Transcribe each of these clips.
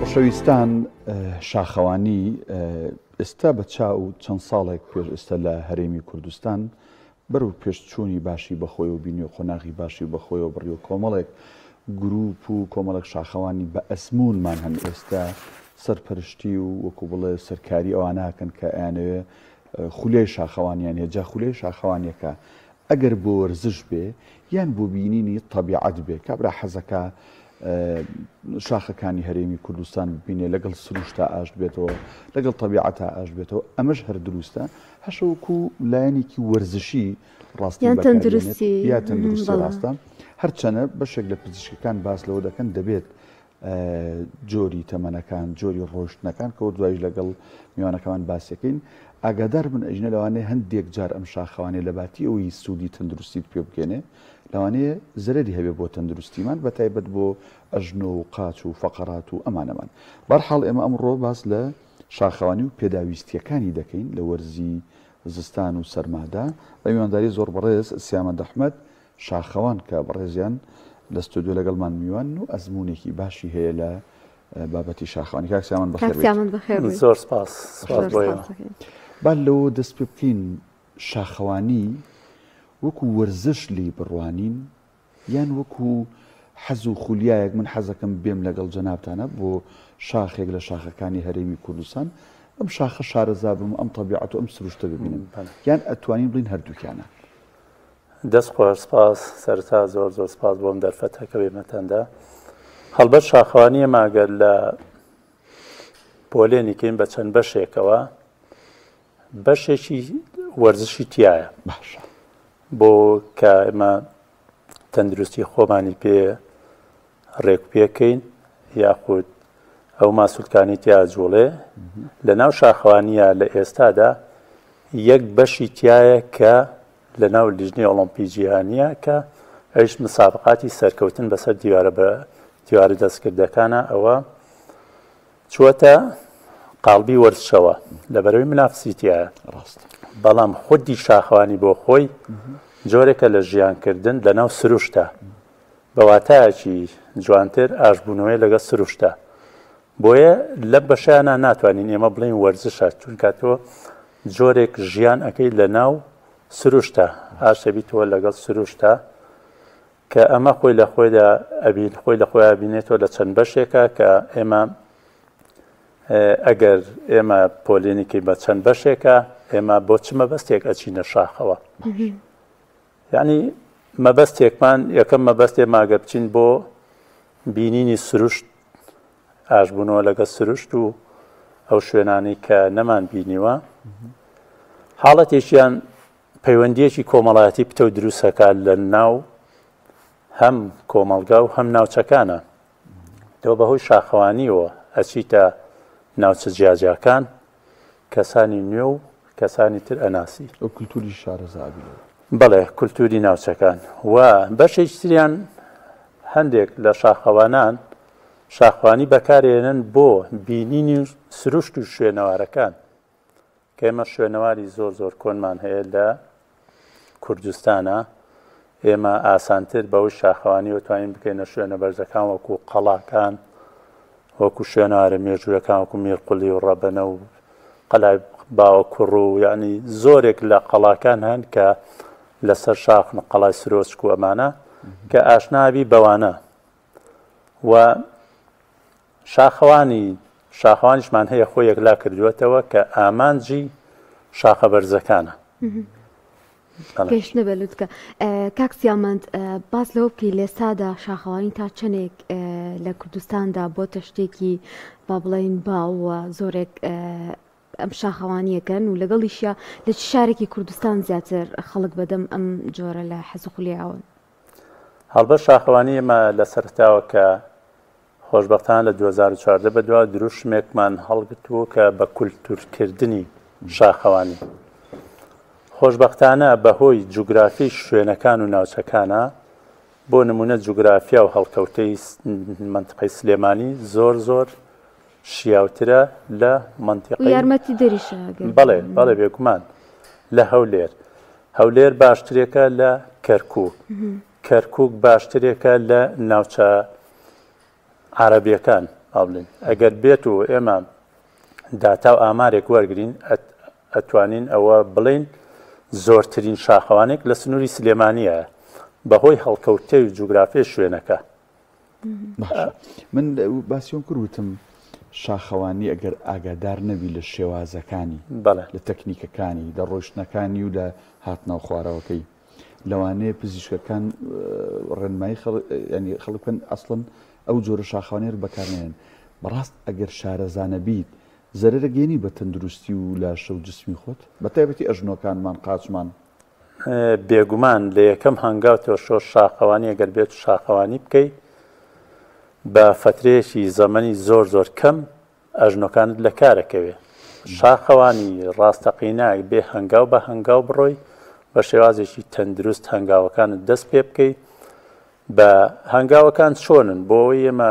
خۆشەویستان شاخەوانی ئێستا بە چاو چەند ساڵێک پێش ئێستا لە هەرێمی کوردستان بەرەو پێشچوونی باشی بەخۆیەوە بینی و قۆناغی باشی بەخۆیەوە بڕی و کۆمەڵێک گروپ و کۆمەڵێک شاخەوانی بە ئەزموونمان هەن ئێستا سەرپەرشتی و وەکو بڵێ سەرکاری ئەوانە هەکەن کە ئەیانەوێ خولیای شاخەوانیان هەیە جا خولیای شاخەوانیەکە ئەگەر بۆ وەرزش بێ یان بۆ بینینی تەبیعەت بێ کابرا حەزەکا شاخەکانی هەرێمی کوردستان ببینێ لەگەڵ سروشتا ئاشت بێتەوە لەگەڵ تەبیعەتا ئاشت بێتەوە ئەمەش هەر دروستە هەشە وەکو لایەنێکی وەرزشی ڕاستی یان تەندروستی یا تەندروستی ڕاستە هەرچەنە بەشێک لە پزیشکەکان باس لەوە دەکەن دەبێت جۆری تەمەنەکان، جۆری ڕۆیشتنەکان کە دوایش لەگەڵ میوانەکەمان باسیەکەین، ئاگادار بن ئەژنە لەوانەیە هەندێک جار ئەم شاخەوانیە لەباتی ئەوەی سوودی تەندروستیت پێ بگەێنێ لەوانەیە زەرەری هەبێ بۆ تەندروستیمان بە تایبەت بۆ ئەژنۆ و قاچ و فەقەرات و ئەمانەمان. بەرحاڵ ئێمە ئەمڕۆ باس لە شاخەوانی و پێداویستیەکانی دەکەین لە وەرزی زستان و سەرمادا بە میوانداری زۆر بەڕێز سیامەند ئەحمەد شاخەوان کە بەڕێزیان لە ستۆدیۆ لەگەڵمان میوانن و ئەزموونێکی باشی هەیە لە بابەتی شاخەوانی. کاک سیامەند بەخێر کاک بێیت. سیامەند بەخێر بێیت. زۆر سپاس، سپاس زۆر بۆ سپاس ئێوە. دەکەین. با لەوە دەست پێ بکەین شاخەوانی وەکو وەرزش لێی بڕوانین یان وەکو حەز و خولیایەک من حەزەکەم بێم لەگەڵ جەنابتانە بۆ شاخێک لە شاخەکانی هەرێمی کوردستان ئەم شاخە شارەزا بم ئەم تەبیعەت و ئەم سروشتە ببینم یان ئەتوانین بڵین هەردووکیانە؟ دەست خۆش سپاس سەرەتا زۆر زۆر سپاس بۆم دەرفەتە کە بێمەتەندا هەڵبەت شاخەوانی ئێمە ئەگەر لە پۆلێنی کەین بە چەند بەشێکەوە بەشێکی وەرزشی تایە باشە بۆ کە ئێمە تەندروستی خۆمانی پێ ڕێک پێکەین یاخود ئەو ماسولکانی تیا جوڵێ لە ناو شاخەوانیە لە ئێستادا یەک بەشی تایە کە لە ناو لیژنەی ئۆڵۆمپی جیهانیە کە ئەویش مسابقاتی سەرکەوتن بەسەر دیوارە بە دیوارە دەستکردەکانە ئەوە چووەتە قاڵبی وەرزشەوە لەبەرەوەی منافسی تایە ڕاست بەڵام خودی شاخەوانی بۆ خۆی جۆرێکە لە ژیانکردن لە ناو سروشتە بە واتایەکی جوانتر ئاشبوونەوەی لەگەڵ سروشتە بۆیە لەم بەشیانە ناتوانین ئێمە بڵێین وەرزشە چونکە تۆ جۆرێک ژیان ئەەکەی لە ناو سروشتە ئاشەبیتەوە لەگەڵ سروشتە کە ئەمە خۆی لە خۆیدا ئەبین خۆی لە خۆیان بینێتەوە لە چەند بەشێکە کە ئێمە ئەگەر ئێمە پۆلێنیکی بە چەند بەشێکە ئێمە بۆ چ مەبەستێک ئەچینە شاخەوە یعنی مەبەستێکمان یەکەم مەبەستێ ماگە بچین بۆ بینینی سروشت ئاشبوونەوە لەگەڵ سروشت و ئەو شوێنانەی کە نەمان بینیوە حاڵەتێکیان پەیوەندیەکی کۆمەڵایەتی پتەو دروستەکات لە ناو هەم کۆمەڵگا و هەم ناوچەکانە تۆ بەهۆی شاخەوانیەوە ئەچیتە ناوچە جیاجیاکان کەسانی نوێ و کەسانی تر ئەناسی. و کولتوری شارەزا ئەبی لەوە. بەڵێ کولتوری ناوچەکان و بەشێکی تریان هەندێک لە شاخەوانان شاخوانی بەکارێنن بۆ بینینی سروشت و شوێنەوارەکان کە ئێمە شوێنەواری زۆر زۆر کۆنمان هەیە لە کوردستانە ئێمە ئاسانتر بەوەی شاخەوانی توانین بکەینە شوێنە بەرزەکان وەکو قەڵاکان وەکو شوێنەوارە مێژوویەکان وەکو میرقولی و ڕەبەنە و قەلای باوە کوڕ و یعنی زۆرێک لە قەڵاکان هەن کە لەسەر شاخن و قەڵای سرۆچک و ئەمانە کە ئاشنابی بەوانە و شاخەوانی شاخەوانیشمان هەیە خۆی یەکلا کردووەتەوە کە ئامانجی شاخە بەرزەکانە. گەیشتنە بە لوتکە. کاک سیامەند باس لەوە بکەی لێستادا شاخەوانی تا چەندێک لە کوردستاندا بۆتە شتێکی با بڵێین باو و زۆرێک ئەم شاخەوانیەکەن و لەگەڵیشیا لە چ شارێکی کوردستان زیاتر خەڵک بەدەم ئەم جۆرە لە حەز و خولیاوەن؟ هەڵبەت شاخەوانی ئێمە لە سەرەتاوە کە خۆشبەختانە لە 2014 بەدوا دروشمێکمان هەڵگرتووە کە بە کولتورکردنی شاخەوانی. خۆشبەختانە بەهۆی جوگرافی شوێنەکان و ناوچەکانە بۆ نمونە جوگرافیا و هەڵکەوتەی مەنتقەی سلێمانی زۆر زۆر شیاوترە لە مەنتیقەی یارمەتی دەریشە بەڵێ بەڵێ بێگومان لە هەولێر هەولێر باشترێکە لە کەرکوک کەرکوک باشترێکە لە ناوچە عربیەکان. با بڵێین ئەگەر بێت و ئێمە داتا و ئامارێک وەرگین ئەتوانین ئەوە بڵێین زۆرترین شاخەوانێک لە سنووری سلێمانییە بەهۆی هەڵکەوتەی و جوگرافی شوێنەکە. باشە من باسیۆم کرد وتم شاخەوانی ئەگەر ئاگادار نەبی لە شێوازەکانی لە تەکنیکەکانی لە ڕۆشتنەکانی و لە هاتنەوە خوارەوەکەی لەوانەیە پزیشکەکان ڕێنمایی ینی خەڵک بکەن ئەسڵەن ئەو جۆرە شاخەوانەیە بەکارنێن بەڕاست ئەگەر شارەزانە بیت زەرەرە گەێنی بە تەندروستی و لاشە و جسمی خۆت بە تایبەتی ئەژنۆکانمان قاچمان. بێگومان لە یەکەم هەنگاو تۆ شۆ شاخەوانی ئەگەر بێت شاخەوانی بکەی بە فەترەیەکی زەمەنی زۆر زۆر کەم ئەژنۆکانت لە کارەکەوێ. شاخەوانی ڕاستەقینە بێ هەنگاو بە هەنگاو بڕۆی، بە شێوازێکی تەندروست هەنگاوەکانت دەست پێ بکەی. بە هەنگاوەکان چۆنن؟ بۆ ئەوەی ئێمە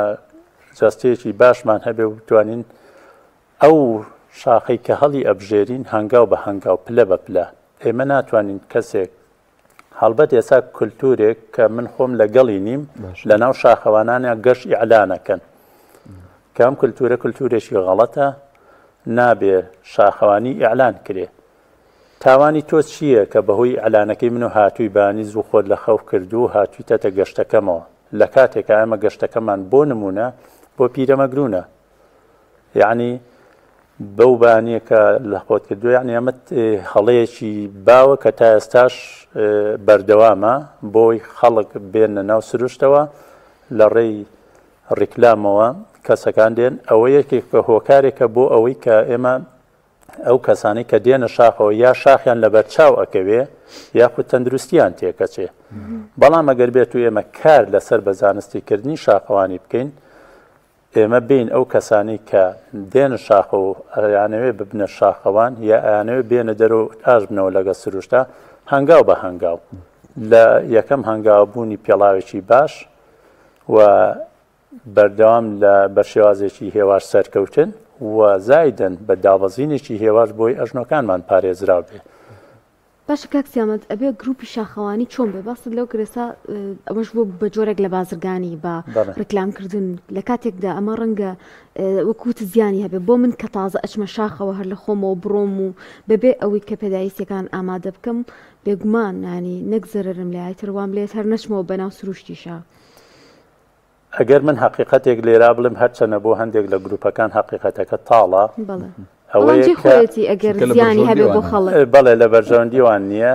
جەستەیەکی باشمان هەبێ و بتوانین ئەو شاخەی کە هەڵی ئەبژێرین هەنگاو بە هەنگاو، پلە بە پلە. ئێمە ناتوانین کەسێک هەڵبەت ئێستا کولتوورێک کە من خۆم لەگەڵی نیم لە ناو شاخەوانانە گەشت ئیعلانەکەن کە ئەم کولتوورە کولتوورێکی غەڵەتە نابێ شاخەوانی ئیعلان کرێ تاوانی تۆ چییە کە بەهۆی ئیعلانەکەی من و هاتووی بانی زوو خۆت لە خەو کردو و هاتوویتەتە گەشتەکەمەوە لە کاتێکا ئێمە گەشتەکەمان بۆ نمونە بۆ پیرەمەگرونە یەعنی بەو بانیە کە لە خۆت کردووە یعنی ئەمە هەڵەیەکی باوە کە تا ئێستاش بەردەوامە بۆی خەڵک بێنە ناو سروشتەوە لە ڕێی ڕیکلامەوە کەسەکان دێن ئەوە یەکێک کە هۆکارێکە بۆ ئەوەی کە ئێمە ئەو کەسانی کە دێنە شاخەوە یا شاخیان لەبەر چاو ئەکەوێ یاخود تەندروستیان تێکەچێ بەڵام ئەگەر بێت و ئێمە کار لەسەر بە زانستیکردنی شاخەوانی بکەین ئێمە بێین ئەو کەسانەی کە دێنە شاخەوە و ئەیانەوێ ببنە شاخەوان یا ئەیانەوێ بێنە دەرەوە و ئاش بنەوە لەگەڵ سروشتا هەنگاو بە هەنگاو لە یەکەم هەنگاو بوونی پێڵاوێکی باش و بەردەوام لە بە شێوازێکی هێواش سەرکەوتن و زایدن بە دابەزینێکی هێواش بۆی ئەژنۆکانمان پارێزراو بێ. باشە کاک سیامەند ئەبێ گروپی شاخەوانی چۆن بێ باست لەو کرد ئێستا ئەمەش بووە بە جۆرێک لە بازرگانی بە ڕیکلام کردن لە کاتێکدا ئەمە ڕەنگە وەکوت زیانی هەبێ بۆ من کە تازە ئەچمە شاخەوە هەر لە خۆمەوە بڕۆم و بەبێ ئەوەی کە پێداویستیەکان ئامادە بکەم بێگومان ینی نەک زەرەرم لای تر وام لێت هەر نەچمەوە بەناو سروشتیشە. ئەگەر من هەقیقەتێک لێرا بڵێم هەرچەنە بۆ هەندێک لە گروپەکان هەقیقەتەکە تاڵە ئەوەیە خۆیەتی ئەگەر زیانی هەبێ بۆ خەڵک بەڵێ لە بەرژەوەندی وان نییە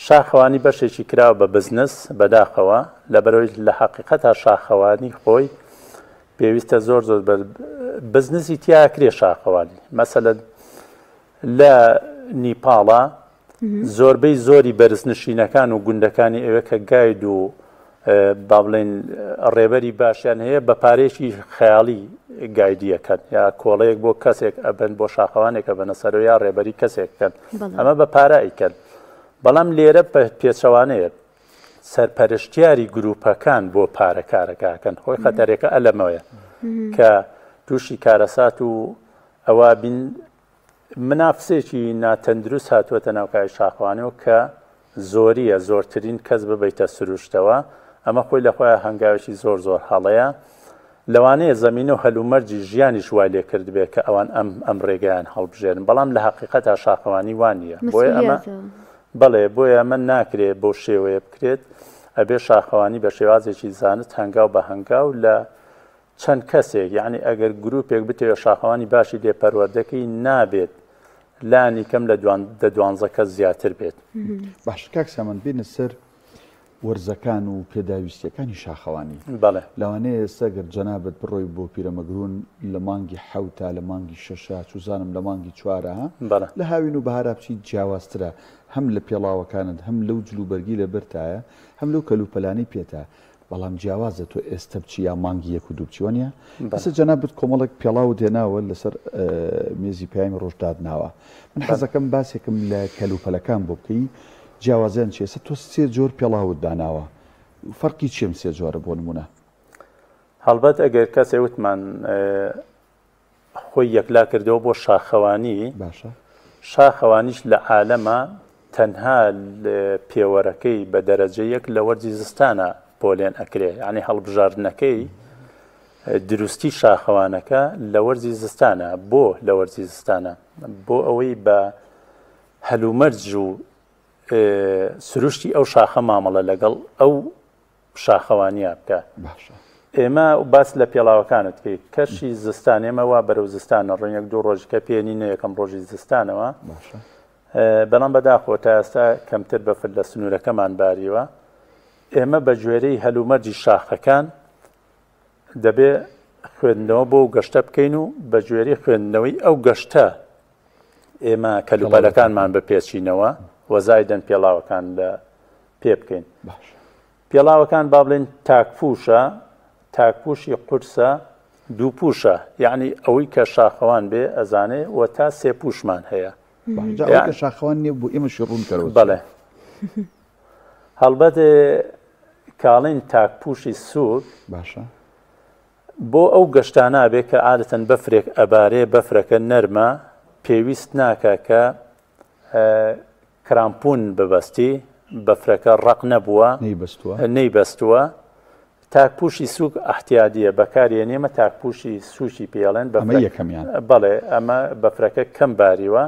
شاخەوانی بەشێکی کراوە بە بزنس بەداخەوە لەبەرەوەی لە حەقیقەتا شاخەوانی خۆی پێویستە زۆر زۆر بە بزنسی تیاکرێ شاخەوانی مەسەلەن لە نیپاڵا زۆربەی زۆری بەرزنشینەکان و گوندەکانی ئەوێ کە گاید و با بڵێن ڕێبەری باشیان هەیە بە پارەیەکی خەیاڵی گایدیەکەن یا کۆڵەیەک بۆ کەسێک ئەبن بۆ شاخەوانێک ئەبەنە سەرەوە یا ڕێبەری کەسێک بکەن ئەمە بە پارە ئەیکەن بەڵام لێرە پێچەوانەیە سەرپەرشتیاری گروپەکان بۆ پارە کارەکەکەن خۆی خەتەرێکە ئەلەمەوەیە کە تووشی کارەسات و ئەوە بین منافسێکی ناتەندروست هاتووەتە ناو کای شاخەوانیەوە کە زۆریە زۆرترین کەس ببەیتە سروشتەوە ئەمە خۆی لە خۆیان هەنگاوێکی زۆر زۆر هەڵەیە لەوانەیە زەمینە و هەلومەرجی ژیانیش وای لێ کردبێ کە ئەوان ئەم ئەم ڕێگەیان هەڵبژێرن بەڵام لە حقیقەتا شاخەوانی وان نییە بۆیە ئەمە بەڵێ بۆیە ئەمە ناکرێ بەو شێوەیە بکرێت ئەبێ شاخەوانی بە شێوازێکی زانست هەنگاو بە هەنگاو لە چەند کەسێک یانی ئەگەر گروپێک بتەوێت شاخەوانی باشی لێ پەروەردەکەی نابێت لانی کەم لە دە دوانزە کەس زیاتر بێت. باشە کاک سامان بێینە سەر وەرزەکان و پێداویستیەکانی شاخەوانی. بەڵێ. لەوانەیە ئێستا گەر جەنابت بڕۆی بۆ پیرەمەگرون لە مانگی حەوتا لە مانگی شەشا چوزانم لە مانگی چوارا ها بەڵێ. لە هاوین و بەهارا بچیت جیاوازترە هەم لە پێڵاوەکانت هەم لەو جلوبەرگی لەبەرتایە هەم لەو کەلوپەلانەی پێتە بەڵام جیاوازە تۆ ئێستە بچی یا مانگی یەک و دوو بچی وانیە؟ ئێستا جەنابت کۆمەڵێک پێڵاوت هێناوە لەسەر مێزی پەیامی ڕۆژ دادناوە من حەزەکەم باسێکم لە کەلوپەلەکان بۆ بکەی جیاوازیان چیە ئێستا تۆ سێ جۆر پێڵاوت داناوە فەرقی چیە ئەم سێ جۆرە بۆ نمونە؟ هەڵبەت ئەگەر کەسێ وتمان خۆی یەکلا کردەوە بۆ شاخەوانی باشە شاخەوانیش لە عالەمە تەنها پێوەرەکەی بە دەرەجە یەک لە وەرزی زستانە پۆلێن ئەکرێ یعنی هەڵبژاردنەکەی دروستی شاخەوانەکە لە وەرزی زستانە بۆ لە وەرزی زستانە بۆ ئەوەی بە هەلومەرج و سروشتی ئەو شاخە مامەڵە لەگەڵ ئەو شاخەوانیا بکە باشە ئێمە باس لە پێڵاوەکانت کەی کەشی زستان ئێمە وا بەرەو زستانە ڕۆین یەک دوو ڕۆژ کە پێنینە یەکەم ڕۆژی زستانەوە باشە بەڵام بەداخەوە تا ئێستا کەمتر بەفر لە سنوورەکەمان باریوە ئێمە بە گوێرەی هەلومەرجی شاخەکان دەبێ خوێندنەوە بۆ گەشتە بکەین و بە گوێرەی خوێندنەوەی ئەو گەشتە ئێمە کەلوپەلەکانمان بپێچینەوە و زایدەن پێڵاوەکان لە پێ بکەین پێڵاوەکان با بڵێن تاکپوشە تاکپوشی قورسە دوو پوشە یعنی ئەوەی کە شاخەوان بێ ئەزانێ و تا سێ پوشمان هەیە کە شاخەوان نیە بۆ ئێمەشی ڕوون کەرەوە بەڵێ هەڵبەت کاڵین تاکپوشی سوک باشە بۆ ئەو گەشتانە بێ کە عادەتەن بەفرێک ئەبارێ بەفرەکە نەرمە پێویست ناکە کە کرامپون ببەستی بەفرەکە ڕەق نەبووە نەیبەستووە تاکپوشی سوک ئەحتیادیە بەکاریێنی ئەمە تاکپوشی سوکی پێڵێن ئەمە یەکەمیان بەڵێ ئەمە بەفرەکە کەم باریوە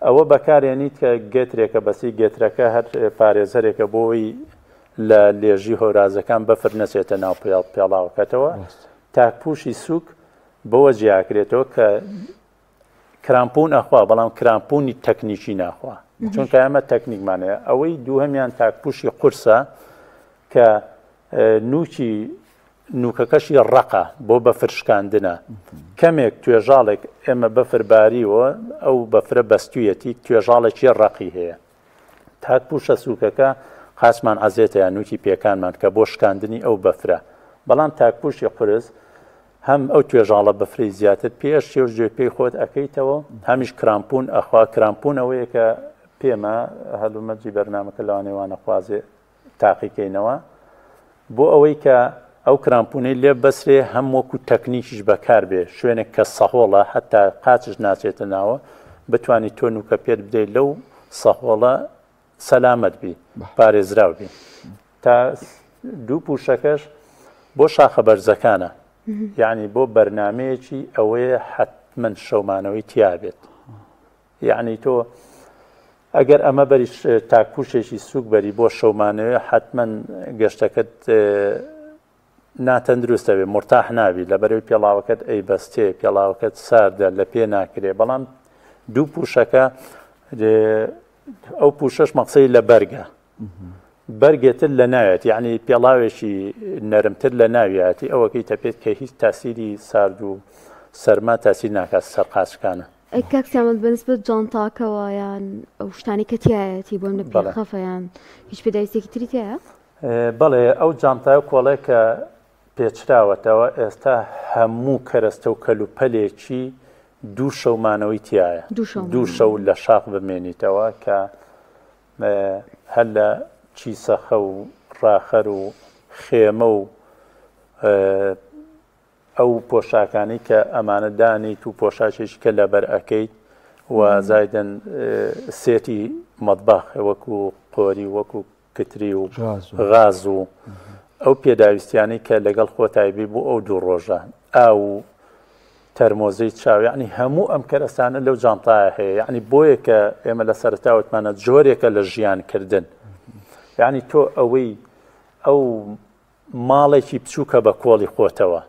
ئەوە بەکارێنیت کە گەترێکە بەسی گەترەکە هەر پارێزەرێکە بۆی لە لێژی هۆرازەکان بەفر نەچێتە ناو پێڵاوەکەتەوە تاکپوشی سوک بەوە جیاکرێتەوە کە کرامپون ئەخوا بەڵام کرامپونی تەکنیکی ناخوا چونکە ئەمە تەکنیکمان هەیە ئەوەی دووهەمیان تاکپوشی قورسە کە نوکی نوکەکەشی ڕەقە بۆ بەفر شکاندنە کەمێک توێژاڵێک ئێمە بەفر باریوە ئەو بەفرە بەستویەتی توێژاڵێکی ڕەقی هەیە تاک پوشە سوکەکە قاچمان عەزێتە یان نوکی پێکانمان کە بۆ شکاندنی ئەو بەفرە بەڵام تاک پوشی قورس هەم ئەو توێژاڵە بەفرەی زیاتر پێش چێ و جێ پێی خۆت ئەکەیتەوە هەمیش کرامپون ئەخوا کرامپون ئەوەیە کە پێمە هەلومەرجی بەرنامەکە لەوانەیە وانەخوازێ تاقیکەینەوە بۆ ئەوەی کە ئەو کرامپونەی لێ بەسرێ هەم وەکو تەکنیکیش بەکار بێ شوێنێک کە سەهۆڵە حتا قاچش ناچێتە ناوە بتانی تۆ نوکە پێت بدەیت لەو سەهۆڵە سەلامەت بی پارێزراو بی تا دوو پوشەکەش بۆ شاخە بەرزەکانە یعنی بۆ بەرنمەیەکی ئەوەیە حتمما شەومانەوەی تیابێت یعنی تۆ ئەگەر ئەمە بەری تاکپوشێکی سوک بەری بۆ شەومانەوەی حتمما گەشتەکەت ناتەندروستە بێ مرتاح نابی لەبەرەوەی پێڵاوەکەت ئەی بەستێ پێڵاوەکەت ساردە لە پێ ناکرێ بەڵام دوو پوشەکە ئەو پوشەش مەقسەی لە بەرگە بەرگێتر لە ناوێت یعنی پێڵاوێکی نەرمتر لە ناویەتی ئەوەکەی تەپێت کە هیچ تاسیری سارد و سەرما تاسیر ناکات سەر قاچکانە. ئەی کاک سیامەند بەنسبەت جانتاکەوە یان ئەو شتانەی کە تیایەتی بۆ نە پێخەفە یان هیچ پێداویستێکی تری تیایە؟ بەڵێ ئەو جانتای و کۆڵێک کە پێچراوەتەوە ئێستا هەموو کەرەستە و کەلوپەلێکی دوو شەو مانەوەی تیایە دوو شەو لە شاخ بمێنیتەوە کە هەر لە چیسەخە و ڕاخەر و خێمە و ئەو پۆشاکانەی کە ئەمانە دانیت و پۆشاکێکی کە لەبەر ئەکەیت و زایدن سێتی مەتبەخ وەکو قۆری وەکو کتری و غاز و ئەو پێداویستیانەی کە لەگەڵ خۆتایبی بۆ ئەو دوو ڕۆژە ئاو و تەرمۆزەی چاو یعنی هەموو ئەم کەرەسانە لەو جانتایە هەیە یعنی بۆیە کە ئێمە لە سەرەتا وتمانە جۆرێکە لە ژیان کردن یعنی تۆ ئەوەی ئەو ماڵێکی بچووکە بە کۆڵی خۆتەوە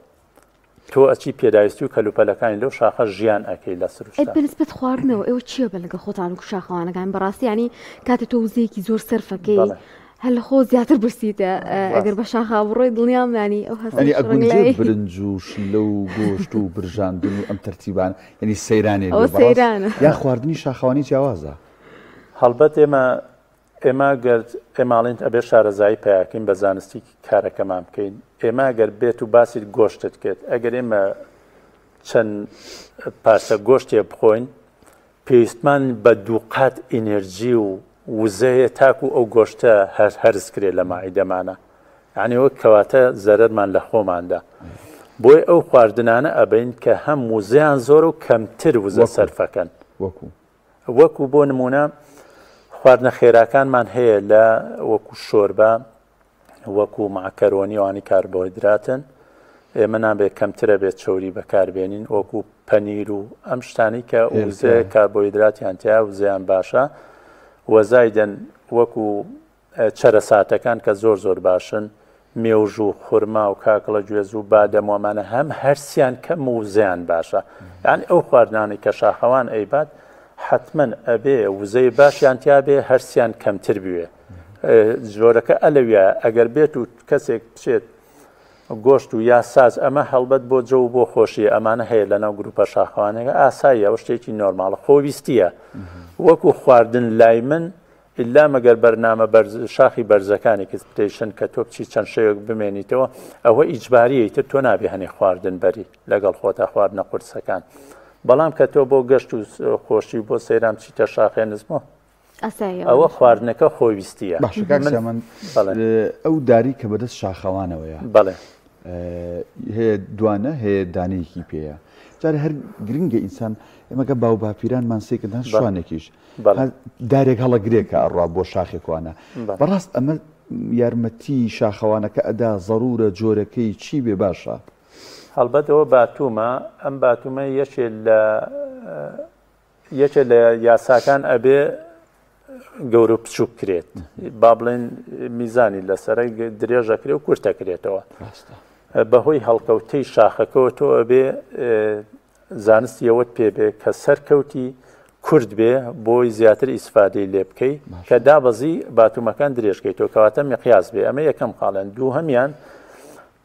تۆ ئەچی پێداویستی و کەلوپەلەکانی لەو شاخە ژیان ئەکەی لە ئەی سروشتا. بەنسبەت خواردنەوە ئێوە چیە بە لەگەڵ خۆتان وەکو شاخەوانەکان بەڕاستی یانی کاتێ تۆ وزەیەکی زۆر سەرفەکەی بەڵێ. هەر لە خۆ زیاتر برسیتە ئەگەر ڕاست. بە شاخا بڕۆی دڵنیام یانی ئەو هەستە یانی ئەگونجێ شڕنگلای برنج و شلە و گۆشت و برژاندن و ئەم تەرتیبانە یانی سەیرانێک ئەوە بێ بەڕاست سەیرانە. یان خواردنی شاخەوانی جیاوازە؟ هەڵبەت ئێمە ئێمە گەر ئێمە ئەڵێین ئەبێ شارەزایی پەیاکەین بە زانستی کارەکەمان بکەین ئێمە گەر بێت و باسی گۆشتت کرد ئەگەر ئێمە چەند پارچە گۆشتێ بخۆین پێویستمان بە دووقات ئینێرجی و وزەیە تاکو ئەو گۆشتە هەر هەرس کرێ لە ماعیدەمانە یعنی وەک کەواتە زەرەرمان لە خۆماندا بۆی ئەو خواردنانە ئەبین کە هەم وزەیان زۆر و کەمتر وزە سەرفەکەن وەکو وەکو بۆ نموونە خواردنە خێراکانمان هەیە لە وەکو شۆربا وەکو مەعکەرۆنی ئەوانی کاربۆهیدراتن ئێمە نابێت کەمترە بێت چەوری بەکاربێنین وەکو پەنیر و ئەم شتانەی کە وزە کاربۆهیدراتیان تیا وزەیان باشە وەزایدەن وەکو چەرەساتەکان کە زۆر زۆر باشن مێوژ و خورما و کاکڵە گوێز و بادەم و ئەمانە هەم هەرسیان کەم و وزەیان باشە یعنی ئەو خواردنانەی کە شاخەوان ئەیبات حتمما ئەبێ وزەی باشیان تیابێ هەرسیان کەمتر بوێ جۆرەکە ئەلەویە ئەگەر بێت و کەسێک بچێت گۆشت و یا ساز ئەمە هەڵبەت بۆ جەو و بۆ خۆشیە ئەمانە هەیە لەناو گروپە شاخەوانەکە ئاساییە ئەو شتێکی نۆرماڵە خۆویستیە وەکو خواردن لای من ئللا مەگەر بەرنامە بەرز شاخی بەرزەکانی expedition کە تۆ بچی چەند شەوێک بمێنیتەوە ئەوە ئیجباریە ئیتر تۆ نابێ هەنێ خواردن بەری لەگەڵ خۆتا خواردنە قورسەکان بەڵام کە تۆ بۆ گەشت و خۆشی و بۆ سەیران بچیتە شاخێ نزمۆ ئەوە خواردنەکە خۆویستیە. باشە کاک سیامەند ئەو داری کە بەدەست شاخەوانەوەیە بەڵێ هەیە دوانە هەیە دانەیەکی پێیە جارێ هەر گرنگە ئینسان ئێمەکە باو باپیرانمان سێکردن هەر شوانێکیش دارێک هەڵەگرێکە ئەڕوا بۆ شاخێکوانە بەڕاست ئەمە یارمەتی شاخەوانەکە ئەدا زەرورە جۆرەکەی چی بێ باشە هەڵبەت ئەوە باتومە ئەم باتومە یەکێ لە یەکێ لە یاساکان ئەبێ گەورە و بچووک کرێت با بڵێن میزانی لەسەرە درێژەکرێ و کورتەکرێتەوە بەهۆی هەڵکەوتەی شاخەکەەوە تۆ ئەبێ زانستی ئەوەت پێ بێ کە سەرکەوتی کورد بێ بۆی زیاتر ئیسفادەی لێ بکەی کە دابەزی باتومەکان درێژکەیتەوە کەواتە مقیاس بێ ئەمە یەکەم خاڵیان دووهەمیان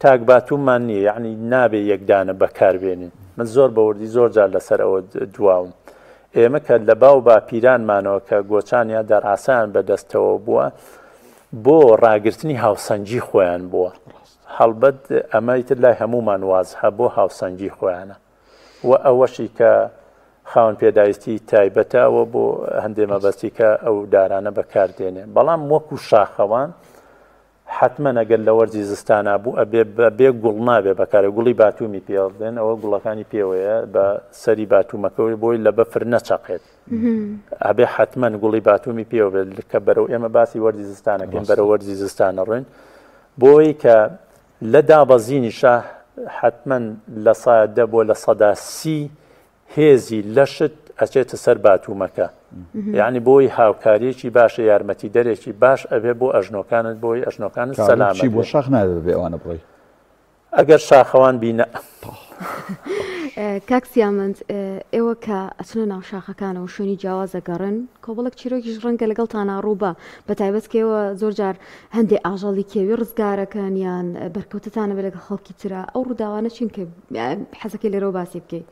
تاک باتوممان نییە یەعنی نابێ یەک دانە بەکار بێنین من زۆر بە وردی زۆر جار لەسەر ئەوە دواوم ئێمە کە لە باو باپیرانمانەوە کە گۆچان یا دارعاسایان بەدەستەوە بووە بۆ ڕاگرتنی هاوسەنگی خۆیان بووە هەڵبەت ئەمە ئیتر لای هەمومان وازحە بۆ هاوسەنگی خۆیانە و ئەوەشی کە خاوەن پێداویستی تایبەتە ئەوە بۆ هەندێ مەبەستی کە ئەو دارانە بەکاردێنێ بەڵام وەکو شاخەوان حەتمەن ئەگەر لە وەرزی زستانا بوو ئەبێ بە بێ گوڵ نابێ بەکارێ گوڵی باتومی پێ دێن ئەوە گوڵەکانی پێوەیە بە سەری باتومەکەوەی بۆی لە بەفر نەچەقێت ئەبێ حەتمەن گوڵی باتومی پێوە بێت کە بەرەو ئێمە باسی وەرزی زستانەکەین بەرەو وەرزی زستانە ڕۆین بۆی کە لە دابەزینیشا حەتمەن 10% بۆ 30% هێزی لەشت ئەچێتە سەر باتومەکە یعنی بۆی هاوکاریەکی باشە یارمەتی دەرێکی باش ئەبێ بۆ ئەژنۆکانت بۆی ئەژنۆکانت سەلامەت بۆ شاخ نابێ بێ ئەوانە بڕۆی ئەگەر شاخەوان بینە. کاک سیامەند ئێوە کە ئەچنە ناو شاخەکانەوە شوێنی جیاواز ئەگەڕن کۆمەڵێک چیرۆکیش ڕەنگە لەگەڵتانا ڕووبا بە تایبەت کە ئێوە زۆر جار هەندێ ئاژەڵی کێوی ڕزگارەکەن یان بەرکەوتتانە بێ لەگەڵ خەڵکی ترا ئەو ڕووداوانە چین کە حەزەکەی لێرەوە باسی بکەی؟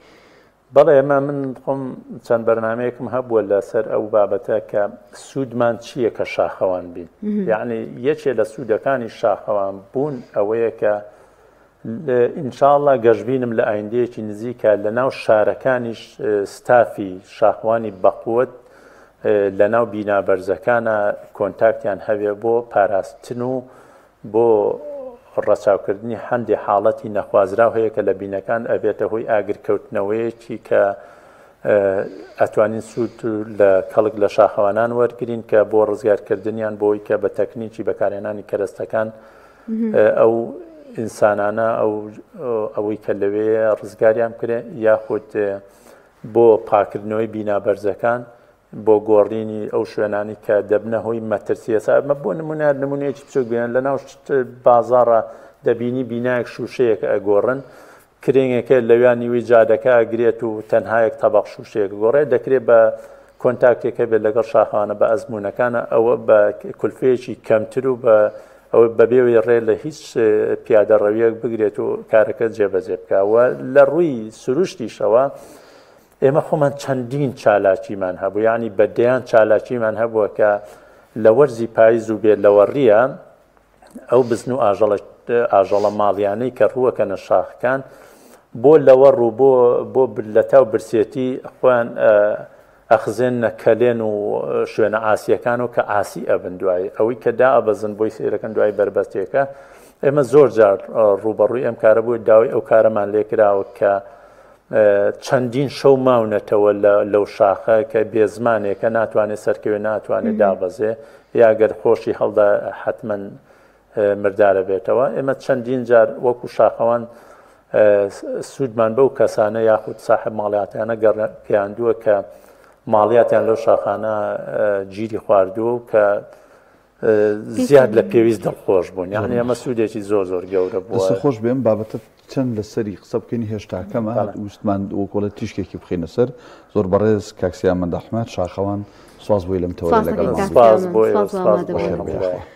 بەڵێ ئێمە من خۆم چەند بەرنمەیەکم هەبووە لەسەر ئەو بابەتە کە سوودمان چییە کە شاخەوان بین یعنی یەکێ لە سوودەکانی شاخەوان بوون ئەوەیە کە ئینشاءاللە گەشبینم لە ئایندەیەکی نزیکە لە ناو شارەکانیش ستافی شاخوانی بەقوت لە ناو بینا بەرزەکانە کۆنتاکتیان هەبێ بۆ پاراستن و بۆ ڕەچاوکردنی هەندێ حاڵەتی نەخوازراو هەیە کە لە بینەکان ئەبێتە هۆی ئاگرکەوتنەوەیەکی کە ئەتوانین سوود لە کەڵک لە شاخەوانان وەرگین کە بۆ ڕزگارکردنیان بۆی کە بە تەکنیکی بەکارهێنانی کەرەستەکان ئەو ئینسانانە ئەو ئەوەی کە لەوێ ڕزگاریان بکرێ یاخود بۆ پاکردنەوەی بینا بەرزەکان بۆ گۆڕینی ئەو شوێنانی کە دەبنە هۆی مەترسی ئێستا ئەمە بۆ نمونە نمونەیەکی بچوک بێن لە ناو بازاڕە دەبینی بینایەک شوشەیەک ئەگۆڕن کرێنگەکە لەویا نیوەی جادەکە ئەگرێت و تەنها یەک تەبەق شوشەیەک گۆڕێت دەکرێت بە کۆنتاکتێک هەبێت لەگەڵ شاخەوانە بە ئەزموونەکانە ئەوە بە کولفەیەکی کەمتر و بە ئەوە بەبێوەی ڕێ لە هیچ پیادەڕەویەک بگرێت و کارەکە جێبەجێ بکە و لە ڕووی سروشتیشەوە ئێمە خۆمان چەندین چالاکیمان هەبوو یعنی بە دەیان چالاکیمان هەبووە کە لە وەرزی پاییز و بێ لەوەڕیە ئەو بزن و ئاژەڵە ئاژەڵە ماڵیانەی کە ڕووەکەنە شاخەکان بۆ لەوەڕ و بۆ بۆ لەتاو برسێتی خۆیان ئەخزێننە کەلێن و شوێنە عاسیەکان و کە عاسی ئەبن دوایی ئەوەی کە دائەبەزن بۆی سەیرەکەن دوای بەربەستێکە ئێمە زۆر جار ڕووبەڕووی ئەم کارە بووی داوای ئەو کارەمان لێکراوە کە چەندین شەو ماونەتەوە لەو شاخە کە بێزمانێکە ناتوانێت سەرکەوێ ناتوانێت دابەزێ یا گەر خۆشی هەڵدا حتمما مردارە بێتەوە ئێمە چەندین جار وەکو شاخەوان سوودمان بەو کەسانە یاخود ساحب ماڵیاتیانە گەیاندووە کە ماڵیاتیان لەو شاخانە گیری خواردووە و کە زیاد لە پێویست دڵخۆش بوون یعنی ئەمە سوودێکی زۆر زۆر گەورە بووە. دەست خۆش بێم بابەتە چەند لەسەری قسە بکەین هێشتا کەمە ویستمان وەکۆڵە تیشکێکی بخینە سەر زۆر بەڕێز کاک سیامەند ئەحمەد شاخەوان سواز بۆی لەم تەوەرە لەگەڵمان سپاس بۆ ئێوە، سپاس بۆ هەموو لایەک.